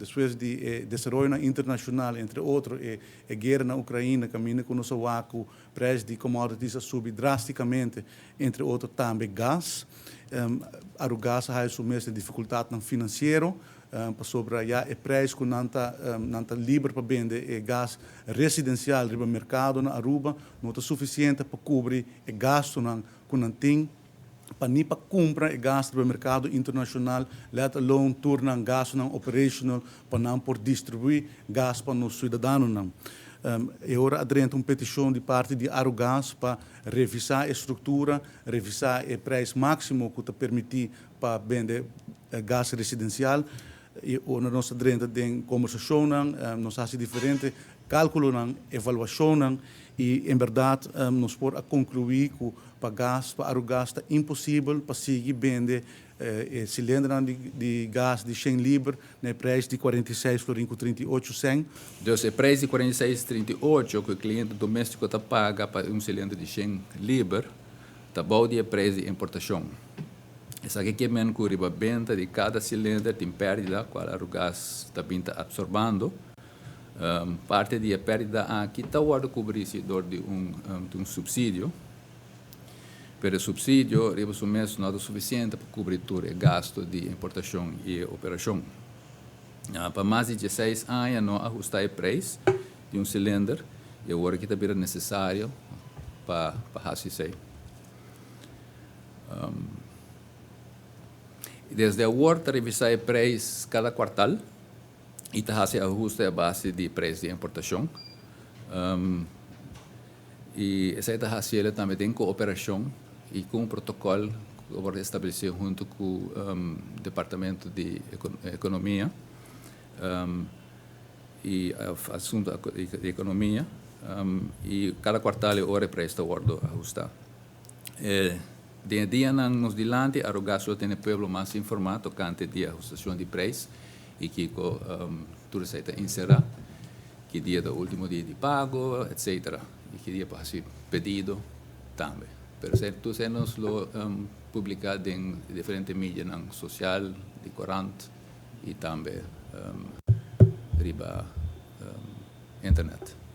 Despues di e desaroyonan internashonal, entre otro e e guera na Ukraina kaminda ku nos a wak ku prijs di commodities a subi drasticamente, entre otro tambe gas. Arugas a haya su mes den dificultadnan financiero pasobra ya e prijs cu nan ta nan ta liber pa bende e gas residencial riba mercado na Aruba no ta suficiente pa cubri e gastonan cu nan tin pa ni pa cumpra e gas riba mercado internacional, let alone tur nan gastonan operational pa nan por distribui gas pa nos ciudadanonan. E ora a drenta un peticion di parti di Arugas pa revisa e structura, revisa e prijs maximo cu ta permiti pa bende gas residencial. Y ora nos a drenta den conversacionnan, nos a haci diferente calculonan, evaluacionnan y en berdad nos por a conclui cu pa gas, pa Arugas ta imposibel pa sigui bende e cilindernan di gas di shen liber na e prijs di 46 florin cu 38 cent. Dus e prijs di 46,38 cu e cliente domestico ta paga pa un cilinder di shen liber ta bou di e prijs di importacion. Esaki ke men ku riba benta di kada silinder tin pèrdida kual Arugas ta bin ta apsorbando. Parti di e pèrdida aki ta wòrdu kubrí si dor di un un supsidio, pero e supsidio riba su mes no ta sufisiente pa kubri tur e gastu di importashon i e operashon. Pa mas di dieseis aña no a ahustá e preis di un silinder i awor aki ta bira nesesario pa hasi esei. Desde awor ta revisá e preis kada kuartal i ta hasi ahuste a base di preis di importashon. I esei ta hasiel tambe den kooperashon i ku un protokòl ku a wòrdu establesé huntu ku Departamento di Ekonomia i Asuntu di Ekonomia i kada kuartal e ora e preis ta wòrdu ahustá. Den e dianan nos dilanti, Arugas lo tene pueblo mas informá tokante di ahustashon di preis i kiko tur esei ta enserá, ki dia ta último dia di pago, etsetera, i ki dia por hasi pedido tambe. Pero esei tur esei nos lo publiká den diferente medianan sosial, di korant i tambe riba internet.